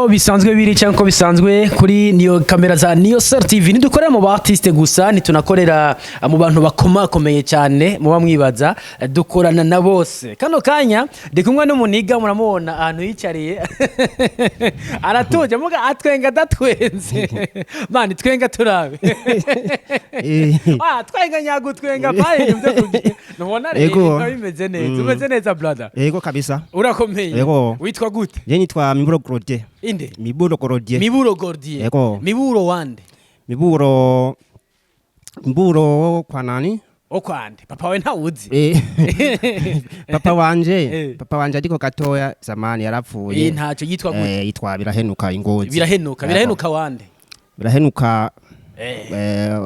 Nkuko bisanzwe biri cyangwa uko bisanzwe kuri niyo kamera za Niyo Star TV, ntidukorera mu ba artiste gusa, ntitunakorera mu bantu bakomakomeye cyane muba mwibaza, dukorana na bose. Kano kanya ndi kumwe n'umuniga, muramubona ahantu yicariye, aratuje, muga atwenga adatwenze. Man, twenga turabe. Ah, twenga nyagutwenga paye ibyo kugira ntubona rero. Ego. Biba bimeze neza. Umeze neza, brother? Yego kabisa. Urakomeye? Yego. Witwa gute? Je nitwa Miburo Claudie. Inde? Miburo Claudie. Miburo Gordier? Yego. Miburo wande? Miburo, Miburo kwa nani? Okwande papa we ntawuzi? Papa wanje, papa wanje ariko gatoya zamani yarapfuye. Ntacyo, yitwa gute? Yitwa Birahenuka Ingozi. Birahenuka? Yego. Birahenuka wande? Birahenuka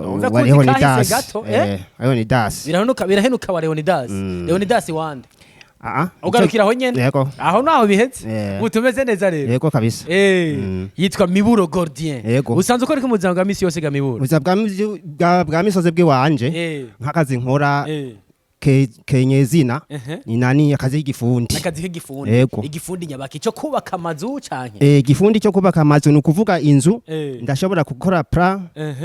Umva ko wa uzi kahise Leonidas. gato, eh? Leonidas. Birahenuka, birahenuka wa Leonidas. Leonidas wande? Ah ah. Ugarukira aho nyene? Yego. Aho naho bihetse. Utumeze neza rero? Yego kabisa. Yitwa Miburo Gordien. Yego. Usanzwe ukora iki mu buzima bwa misi yose ga Miburo? Ubuzima bwa misozi bw'iwanje, nk'akazi nkora kenyezina ni nani, akazi k'igifundi. Akazi k'igifundi? Yego. Igifundi nyabaki cyo kubaka amazu canke? Igifundi cyo kubaka amazu, ni ukuvuga inzu. Ndashobora gukora plan,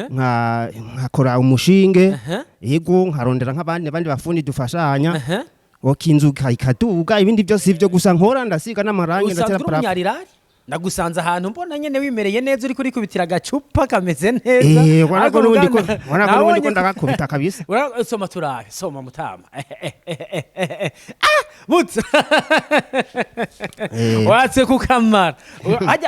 nkakora umushinge. Yego, nkarondera nk'abandi abandi bafundi dufashanya. Ok, inzu ikaduga. Ibindi byose ibyo gusa nkora, ndasiga n'amarangi, Usanzwe ndatera uri plafond. umunyarirari, ndagusanze ahantu mbona nyene wimereye neza, uri kurikubitira agacupa kameze neza. Ubona Ariko ko n'ubundi ko uruganda- ubona ko n'ubundi ko nabonye ndagakubita kabisa. Soma turabe, soma mutama. Ah, butse. Watse kukamara.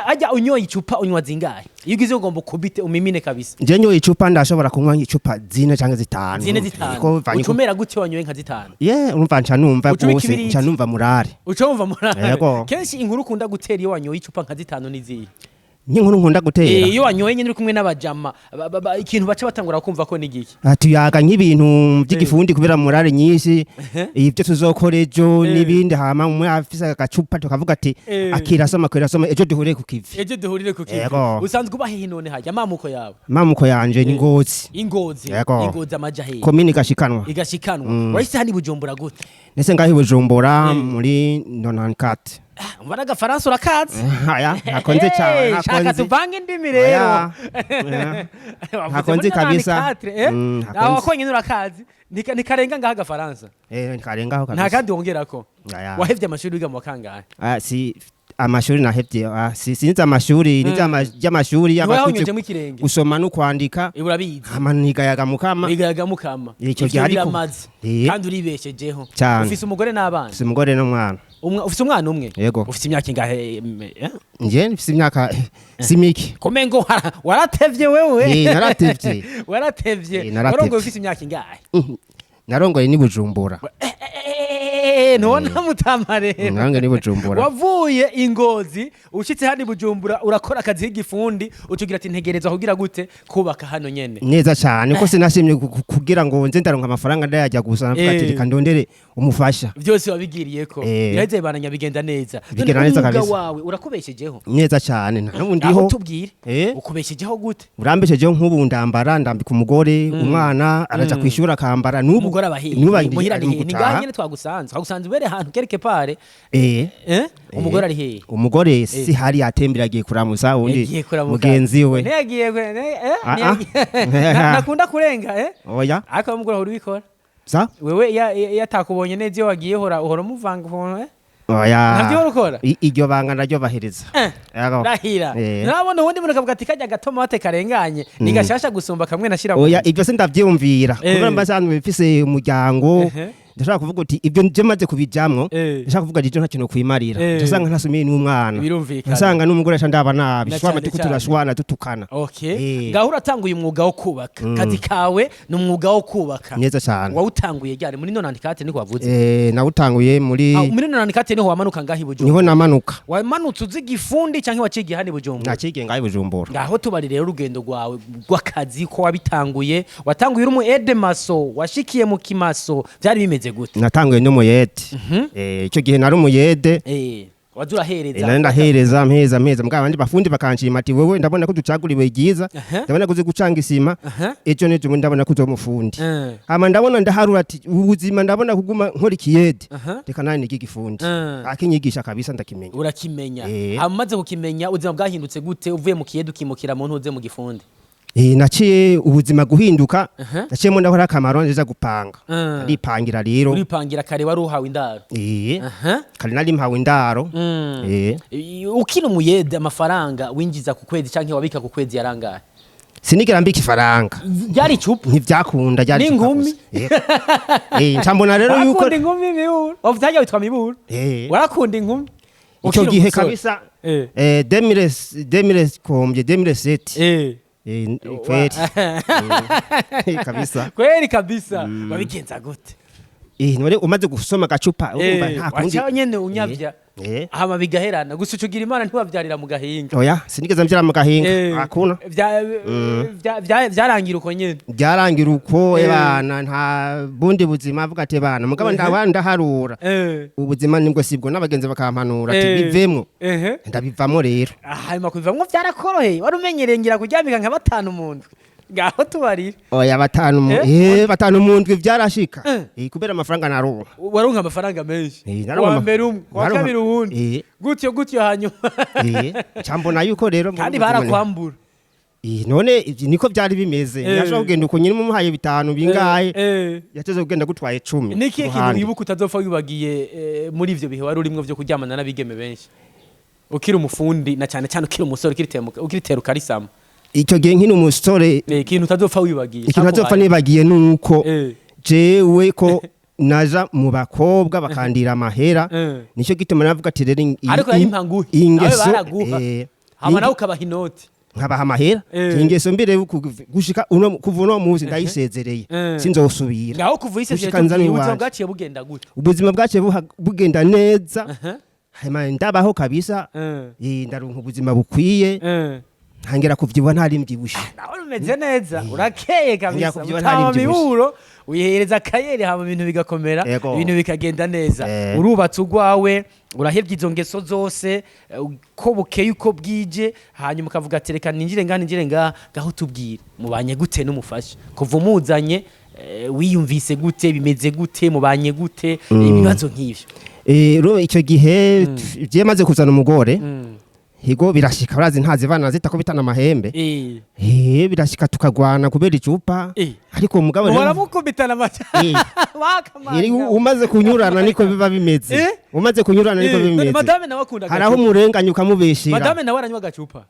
Ajya unyoye icupa, unywa zingahe iyo ugize ugomba ukubite umimine kabisa? Nje nyoye icupa, ndashobora kunywa icupa zine canke zitanu. Zine, zitanu? Ko bivanye Ucumera gute wanyoye nka zitanu? Ye, urumva nca numva Ucuma rwose ikibiriti. nca numva murare. Uca wumva murare? Yego. Kenshi inkuru ukunda gutera iyo wanyoye icupa nka zitanu n'izihe? Nk'inkuru nkunda gutera? Iyo wanyoye nyine uri kumwe n'abajama, ikintu baca batangura kumva ko ni giki? Ah, tuyaga nk'ibintu by'igifundi kubera murare nyinshi, ibyo tuzokora ejo n'ibindi. Hama umwe afise agacupa tukavuga ati akira soma, akira soma, ejo duhure ku kivi. Ejo duhurire ku kivi. Yego. Usanzwe uba hehe none hajya amamuko yawe? Mamuko yanje ni Ngozi. Ingozi? Yego. Ingozi amaja hehe? Komini Gashikanwa. Igashikanwa. Wahise hano i Bujumbura gute? Nese ngaho i Bujumbura muri 94. Ah, umva n'agafaransa urakazi. Aya, ntakonze cyane. Hey, shaka ntakonze. tuvange indimi rero. Oya. Wavuze Ntakonzi muri kabisa. 94, eh? Ntakonzi. Aho konyine urakazi. Nikarenga ngaho agafaransa? Nkarengaho Nta kabisa. kandi wongerako? Aya. Wahevye amashuri wiga mu wa kangahe? Ah, si amashuri nahevye, ah, si sinzi amashuri nize y'amashuri y'abakuze. Ntiwahonyojemo ikirenge? Gusoma no kwandika. Urabizi? Hama nigayaga mukama. Wigayaga mukama. Ico Ivyo gihe ariko- biramaze. Kandi uribeshejeho? Cyane. Ufise umugore n'abana? Mfise umugore n'umwana. Ufise umwana umwe? Yego. Ufise imyaka ingahe, eh? Nje mfise imyaka simiki. Kumengo waratevye wewe. Naratevye. Waratevye. Naratevye. Warongoye ufise imyaka ingahe? Narongoye ni Bujumbura. Ntubona mutama rero. Narongoye ni Bujumbura. Wavuye Ingozi, ushitse hano i Bujumbura, urakora akazi k'igifundi, ucugira ati ntegerezwa kugira gute, kubaka hano nyene. Neza cyane, ko sinashimye kugira ngo nze ndaronka amafaranga ndayajya gusa, navuga ati reka ndondere umufasha. Byose wabigiriyeko? Biraheze bibananya bigenda neza. Bigenda None neza umwuga kabisa. wawe urakubeshejeho? Neza cyane, nta n'ubu Aho ndiho. tubwire. Ukubeshejeho gute? Urambeshejeho, nk'ubu ndambara, ndambika umugore, umwana araja kwishura akambara n'ubu. Umugore aba hehe? N'ubu Muhira ari ari mu hehe? Ni gutaha. ngaha nyene twagusanze ubere ahantu quelque part. Eh. Umugore ari hehe? Umugore si hari, yatembera, agiye kuramusa undi Yagiye kuramuka. mugenzi we. Ntiyagiye Ah, ah. Nakunda kurenga, eh? Oya. Ariko umugore ahora ubikora? Sa? Wewe iyo atakubonye neza iyo wagiye, uhora umuvanga ukuntu, eh? Oya. Ntabyo uhora ukora? Iryo banga naryo bahiriza. Yego. Rahira. Eh. Nabona ubundi muntu akavuga ati kajya gatomate karenganye ni gashasha gusumba kamwe nashira mu Oya, nzu. ibyo se ndavyiyumvira kubera mba nsanzwe mfise umuryango. Ndashaka kuvuga uti ibyo nje maze kubijamwo, ndashaka kuvuga ati nta kintu kwimarira. Ndasanga ntasumiye n'umwana. Birumvikana. Ndasanga n'umugore aca ndaba nabi. Na Shwana cane tuko cane. turashwana dutukana. Okay. Eh. Ngaho uratanguye umwuga wo kubaka. Kazi kawe ni umwuga wo kubaka? Neza cyane. Wawutanguye ryari? Muri 94 niko wavuze? Nawutanguye muri Ah, muri 94 niho wamanuka ngaho i Bujumbura? Niho namanuka. Wamanutse uzi igifundi canke wacigiye hano i Bujumbura? Nacigiye ngaho i Bujumbura. Ngaho tubari rero urugendo rwawe rw'akazi, ko wabitanguye, watanguye uri umu aide-maçon, washikiye mu kimaso, byari bimeze gute? Natanguye n'umuyede. Icyo gihe nari umuyede. Waza urahereza. Nari ndahereza, mpeza mpeza, mugabo abandi bafundi bakanshima ati: "Wewe ndabona ko ducaguriwe ryiza, ndabona ko uzi gucanga isima, ejo nejo bundi ndabona ko uzoba umufundi." Hama ndabona, ndaharura ati ubuzima ndabona kuguma nkora ikiyede, reka nani nige igifundi. Akinyigisha kabisa, ndakimenya. Urakimenya. Eh. Hama umaze kukimenya, ubuzima bwahindutse gute uvuye mu kiyede ukimukira mu ntuze, mu gifundi? Naciye ubuzima guhinduka, naciyemo ndakora akamaro, nza gupanga. Ndipangira rero. Uripangira, kare wari uhawe indaro? Eh. Kare nari mpawe indaro. Ukiri umuyede, amafaranga winjiza ku kwezi canke wabika ku kwezi yarangaye? Sinigera mbika ifaranga. Ryari icupa? Ntivyakunda, ryari icupa N'inkumi? gusa. Nca mbona rero yuko Warakunda inkumi, Miburo? Wavuze harya witwa Miburo? Eh. Warakunda inkumi Icyo ukiri gihe umusore? kabisa. 2000 combien, 2007. Kweli. Kabisa. Kweli kabisa. Wabigenza gute? None umaze gusoma agacupa, urumva nta kundi. Waca nyene unyavya. Hama bigaherana gusa, ucugira Imana ntiwavyarira mu gahinga. Oya, sinigeze mvyara mu gahinga. Hakuna. Vyarangira uko nyene. Byarangira uko. Ebana, nta bundi buzima, avuga ati bana mugabo ndaba ndaharura. Ubuzima nibwo sibwo, n'abagenzi bakampanura ati bivemwo. Ndabivamo rero. Hanyuma kubivamwo vyarakoroheye? Wari umenyereye ngira kuryamika nka batanu mu ndwi, ngaho tubarire. Oya, batanu mu batanu mu ndwi byarashika. Kubera amafaranga naronka. Waronka amafaranga menshi. Naronka Wa mbere umwe, wa kabiri uwundi, gutyo gutyo, hanyuma Cambona yuko rero kandi ubuzima barakwambura. None ivyo niko byari bimeze. Ntashobora kugenda uko nyine umuhaye bitanu bingahe, yateze kugenda gutwaye 10. Ni ikihe kintu Ruhande. wibuka utazopfa wibagiye muri ivyo bihe wari urimwo vyo kuryamana n'abigeme benshi ukiri umufundi, na cyane cyane ukiri umusore, ukiritera ukarisama? Icyo gihe nkiri umusore, Ikintu utazopfa wibagiye ikintu ntazopfa cyakubaye. nibagiye nuko jewe ko naja mu bakobwa bakandira amahera. Nicyo gituma navuga ati rero Ariko yari impanguhe. iyi Nawe ngeso baraguha. Hama nawe ukabaha inoti. Nkabaha amahera. Iyi ngeso mbere gushika uno, kuva uno munsi ndayisezereye. Sinzosubira. Ngaho kuva uyisezeye, Gushika nzana tubwire ubuzima iwanje. bwaciye bugenda gute? Ubuzima bwaciye bugenda neza. Hanyuma ndabaho kabisa. Ndaronka ubuzima bukwiye. Ntangira kuvyibuha, ntari mvyibushe. Nawe umeze neza, urakeye kabisa. Kuvyibuha Mutama ntari mvyibushe. Miburo wihereza akayeri, hama ibintu bigakomera, ibintu bikagenda neza. Urubatse urwawe, urahevye izo ngeso zose, uko bukeye uko bwije, hanyuma ukavuga ati reka ninjire ngaha, ninjire ngaha. Ngaho tubwire, mubanye gute n'umufasha kuva umuzanye? Wiyumvise gute? Bimeze gute? Mubanye gute? Ibibazo nk'ivyo. Rero icyo gihe byemaze kuzana umugore, higo birashika, urazi ntazibana zitakubitana amahembe. Birashika tukagwana kubera icupa. Ariko umugabo rero Muramukubitana amaca? Iri umaze kunyurana niko biba bimeze. Umaze kunyurana niko biba bimeze. Madame nawe akunda Hari aho agacupa? umurenganya ukamubeshera. Madame nawe aranywa agacupa?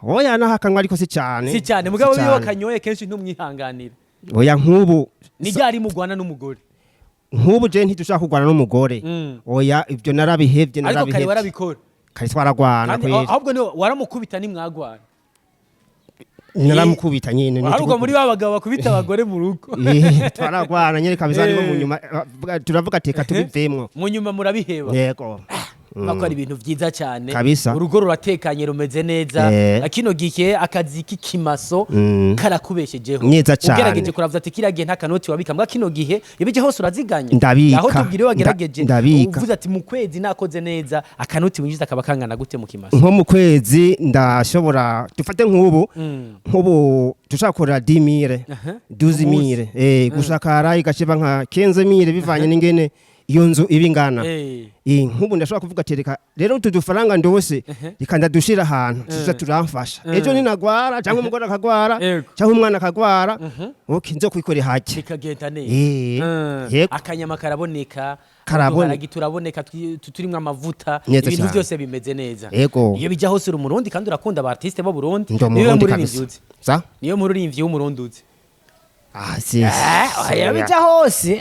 Oya, naho akanywa ariko si cyane. Si cyane, mugabo Si iyo cyane. wakanyoye kenshi ntumwihanganira. Oya, nk'ubu Ni ryari mugwana n'umugore? Nk'ubu je ntidushaka kurwana n'umugore. Oya, ibyo narabihevye. Ariko kare Narabihevye. warabikora? Kare twaragwana. Kandi Kweri. ahubwo niwe waramukubita nimwagwana? Naramukubita nyine. Ahubwo muri ba bagabo bakubita abagore mu rugo. Twaragwana nyine kabisa, ariko mu nyuma turavuga ati reka tubivemwo. Mu nyuma murabiheba. Yego. Bakora ibintu byiza cyane. Kabisa. Urugo ruratekanye, rumeze neza. Kino gihe akazi k'ikimaso karakubeshejeho? Neza cane. Ugerageje kuravuza ati kiriya gihe nta kanoti wabika, mbwa kino gihe ibije hose uraziganya. Ndabika. Aho tubwire wagerageje. Ndabika. Uvuze ati mu kwezi nakoze neza, akanoti winjiza kaba kangana gute mu kimaso? Nko mu kwezi ndashobora, dufate nk'ubu, nk'ubu dushaka gukorera 10 000, 12 000, gusakara igasheba nka 15 000, bivanye n'ingene iyo nzu iba ingana. Nk'ubu ndashobora kuvuga ati reka rero utu dufaranga ndose, reka ndadushira ahantu tuza turamfasha ejo ninagwara, cyangwa umugore akagwara, cyangwa umwana akagwara, okay, nzo kwikora hake. Bikagenda neza. Yego. Akanyama karaboneka? Karaboneka. Uduharagi turaboneka, turimwo amavuta? Neza Ibintu cyane. byose bimeze neza? Yego. Iyo bijya hose uri Umurundi kandi urakunda aba artiste bo Burundi. Ndi Niyo Umurundi muririmbyi kabisa. uzi? Sa? Niyo muririmbyi w'Umurundi uzi? Ah, si. Oya, bijya hose.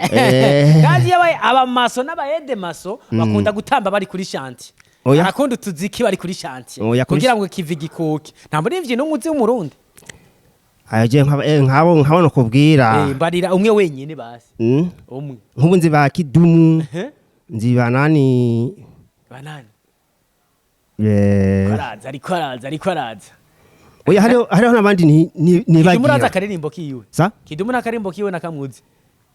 Kandi iyo abamaso n'abayede maso bakunda gutamba bari kuri chantier. Oya. Barakunda utuziki bari kuri chantier. Oya, Kugira ngo kivi gikuke. Nta muririmbyi n'umwe uzi w'Umurundi? Aje nkabo no kubwira. Mbarira umwe wenyine basi. Umwe. Nk'ubu nzi ba Kidumu, nzi ba nani. Banani? Araza, ariko araza, ariko araza. Oya, hariho n'abandi Kidumu uraza nibagira. akaririmbo kiwe? Sa? Kidumu n'akarimbo kiwe nakamuzi?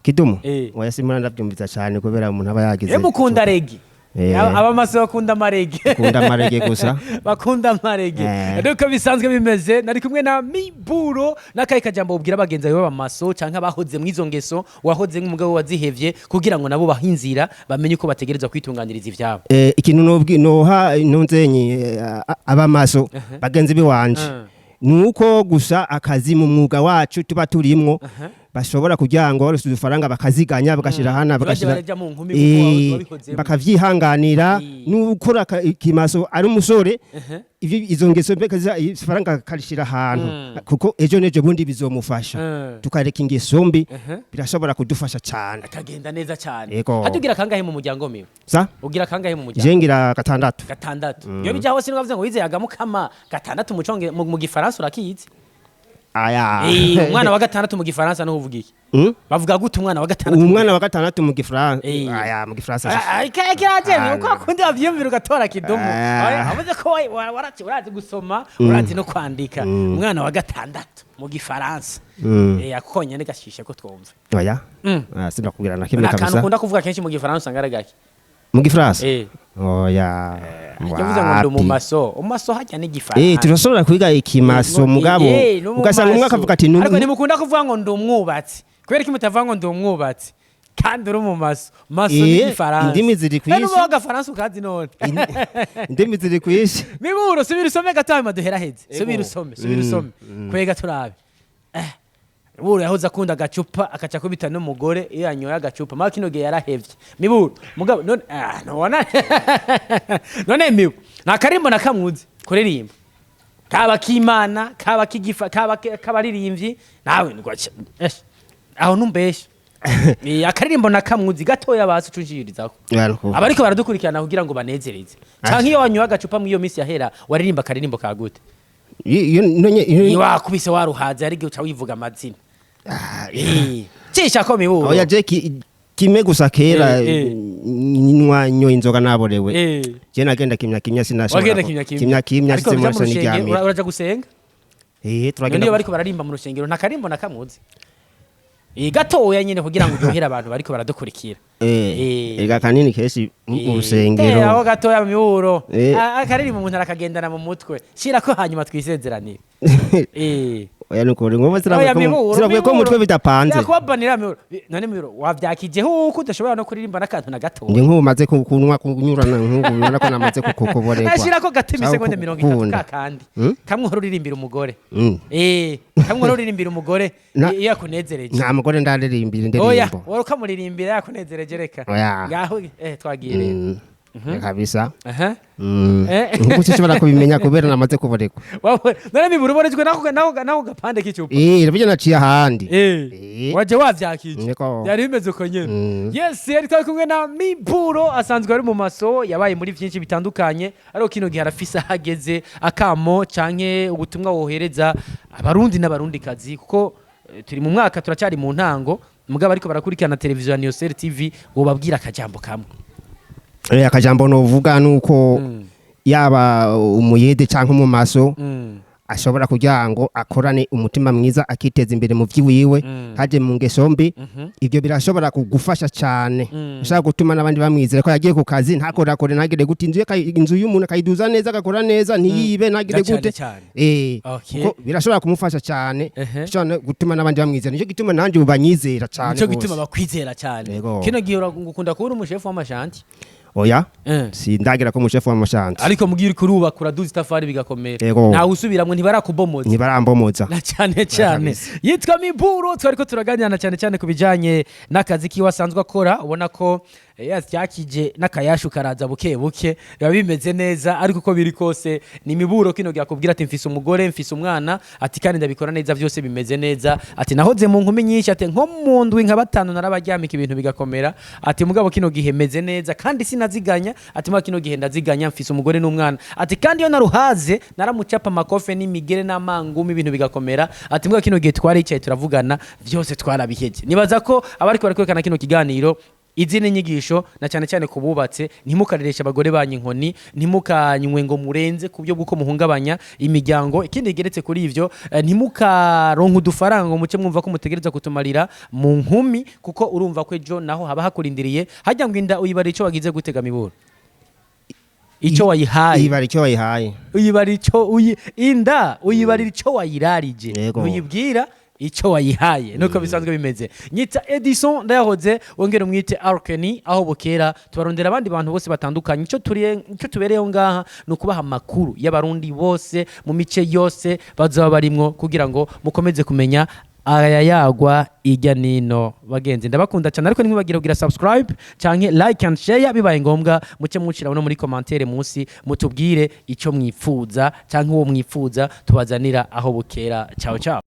Kidumu? Eh. Oya, simura ndabyumviza cyane kubera umuntu aba yagize. Mukunda reggae? Abamaso bakunda amarege. Bakunda amarege gusa. Bakunda amarege. Nuko bisanzwe bimeze. Nari kumwe na Miburo. N'akahe kajambo ubwira bagenzi bawe b'abamaso canke abahoze mw'izo ngeso, wahoze nk'umugabo wazihevye, kugira ngo nabo bahinzira bamenye uko bategerezwa kwitunganiriza ivyabo? Ikintu nobwi noha ntunzenyi abamaso bagenzi biwanje nuko gusa akazi mu mwuga wacu tuba turimwo, bashobora kugira ngo barose udufaranga bakaziganya, bagashira hana, Ntibajye bagashira baraja mu nkumi kuko wabihozemo. Bakavyihanganira. N'ukora ikimaso ari umusore, ivyo izo ngeso mbeka ifaranga akarishira ahantu, kuko ejo n'ejo bundi bizomufasha. Tukareka ingeso mbi, birashobora kudufasha cyane. Akagenda neza cyane. Yego. Hajya ugira kangahe mu muryango miwe? Sa? Ugira kangahe mu muryango? Je ngira gatandatu. Gatandatu. Iyo bijya hose nibavuze ngo wizeye agamukama gatandatu mu gifaransa urakizi? Aya. Umwana wa gatandatu mu gifaransa niho uvuga iki? Mm? Bavuga gute umwana wa gatandatu? Umwana wa gatandatu mu gifaransa? Aya, mu gifaransa. Kiraje Ah, uko akundi bavyiyumvira ugatora kidomo. Ah. Avuze ko urazi gusoma, urazi no kwandika. Umwana wa gatandatu mu gifaransa? Akonyene gashishe ko twumva. Oya. Ah, sinakubwira na kimwe Nta kantu kabisa. ukunda kuvuga kenshi mu gifaransa usanga ari gake? Mu gifaransa? Eh. Oya. Yavuze ngo ndi Wapi. umumaso. Umaso hajya n'igifaransa. Turashobora kwiga ikimaso, mugabo ugasanga umwe akavuga ati Ariko ntimukunda kuvuga ngo ndi umwubatsi. Kubera ko mutavuga ngo ndi umwubatsi kandi uri mu maso maso n'igifaransa? Indimi ziri None kw'isi. uba agafaransa ukazi none? Indimi ziri kw'isi. Miburo, subira usome gato hanyuma duheraheze. Subira usome, subira usome kwega turabe. Miburo yahoze akunda agacupa, akaca kubita n'umugore iyo yanyoye agacupa. Mara kino gihe yarahevye Miburo. Mugabo none ntubona none Mibu nta karimbo na kamwe uzi kuririmba, kaba k'Imana, kaba k'igifa, kaba k'abaririmbyi? Nawe ngwaca aho numbesha. Akaririmbo na kamwe uzi gatoya basi ucunjiririzako abariko baradukurikirana kugira ngo banezereze? Canke iyo wanyoye agacupa mw'iyo minsi yahera waririmba akaririmbo ka gute? Iyo Iyo wakubise waruhaze ari igihe uca wivuga amazina. Cisha ko Miburo. Oya, je kimwe gusa kera nywa nyoye inzoga naborewe, je nagenda kimya kimya, sinashobora Wagenda kimya kimya? Kimya kimya. Ariko Size uja mu muri rushengero, niryamira. uraja gusenga? Eh. None Turagenda. iyo bariko bararimba mu rusengero nta karimbo na kamwe uzi? Gatoya nyine kugira ngo uryohere abantu bariko baradukurikira. Ega kanini kenshi mu rusengero. Aho gatoya Miburo. Eh. Akaririmbo umuntu arakagendana mu mutwe. Shirako hanyuma twisezeranire. Oya, nukuri ngoba Oya, siravuye ko Miburo, siravuye ko Miburo. mutwe bidapanze. Yakubabanira Miburo. None Miburo wavyakijeho uko udashobora no kuririmba n'akantu na gatoya? Ndi nk'ubu maze kunywa kunyurana, nk'ubu ubona ko namaze kukuboregwa. Ashirako gato imisegonda Cyangwa 30. kukunda. Kakandi Hmm? kamwe uhora uririmbira umugore. Kamwe uhora uririmbira umugore iyo yakunezereje. Nta mugore ndaririmbira Oya. indirimbo. Wari ukamuririmbira yakunezereje, reka. Oya. Ngaho twagiye rero. Kabisa. Aha. Nkuko ushobora kubimenya kubera namaze kuboregwa. None Miburo uborejwe nako gapande k'icupa? Irabyo naciye ahandi. Waje wavyakije. Niko. Byari bimeze uko nyene. Yes, yari twari kumwe na Miburo, asanzwe ari mu maso, yabaye muri byinshi bitandukanye, ariko kino gihe arafise ahageze. Akamo canke ubutumwa wohereza abarundi n'abarundikazi, kuko turi mu mwaka, turacyari mu ntango, mugabo ariko barakurikirana televiziyo ya Niyosel TV, wobabwira akajambo kamwe? Akajambo novuga nuko yaba umuyede canke umumaso ashobora kugira ngo akorane umutima mwiza, akiteza imbere mu vy'iwiwe, haje mu ngeso mbi. Ibyo birashobora kugufasha cyane, ushaka gutuma n'abandi bamwizera ko yagiye ku kazi, ntakorakore, ntagire gute, inzu ye inzu y'umuntu akayiduza neza, agakora neza, ntiyibe, ntagire Na cane gute. cane. Okay. Kuko birashobora kumufasha cyane, bishobora no gutuma n'abandi bamwizera. Nicyo gituma nanjye ubu banyizera cyane Nico gose. gituma bakwizera cyane. Yego. Kino gihe ukunda kuba uri umushefu w'amashanti? Oya, sindagira ko umushefu w'amashanti. Ariko mugihe uriko urubaka uraduza itafari bigakomera. Yego. Ntawe usubiramwo, ntibarakubomoza. Ntibarambomoza. Na cyane cyane. Kabisa. Yitwa Miburo, twariko turaganira na cyane cyane ku bijanye n'akazi kiwe asanzwe akora. Ubona ko yakije n'akayashu karaza buke buke, biba bimeze neza. Ariko uko biri kose ni Miburo kino gihe akubwira ati mfise umugore, mfise umwana, ati kandi ndabikora neza, byose bimeze neza. Ati nahoze mu nkumi nyinshi, ati nko mu ndwi nka batanu narabaryamika ibintu bigakomera, ati mugabo kino gihe meze neza kandi sinaziganya, ati mugabo kino gihe ndaziganya, mfise umugore n'umwana, ati kandi iyo naruhaze naramucapa amakofe n'imigere n'amangumi ibintu bigakomera, ati mugabo kino gihe twaricaye turavugana, byose twarabiheje. Nibaza ko abariko barakwerekana kino kiganiro, izi ni inyigisho na cyane cyane ku bubatse. Ntimukarereshe abagore banyu inkoni, ntimukanywe ngo murenze ku byo bw'uko muhungabanya imiryango. Ikindi kigeretse kuri ivyo, ntimukaronke udufaranga ngo muce mwumva ko mutegereza kutumarira mu nkumi, kuko urumva ko ejo naho haba hakurindiriye. Hajya ngo inda uyibara ico wagize gutega, Miburo? Icyo wayihaye. Ibara icyo wayihaye. Uyibara icyo inda uyibarira icyo wayirarije. Yego. Ntuyibwira icyo wayihaye, nuko bisanzwe bimeze. Nyita Edison Ndayahoze, wongere umwite Arkeni. Aho bukera tubarondera abandi bantu bose batandukanye. Icyo turiye, icyo tubereyeho ngaha ni ukubaha amakuru y'Abarundi bose mu mice yose bazaba barimwo, kugira ngo mukomeze kumenya aya yagwa ijya nino. Bagenzi, ndabakunda cyane, ariko ntimwibagire kugira subscribe canke like and share. Bibaye ngombwa muce mucira no muri commentaire munsi, mutubwire icyo mwifuza canke uwo mwifuza tubazanira. Aho bukera, ciao ciao.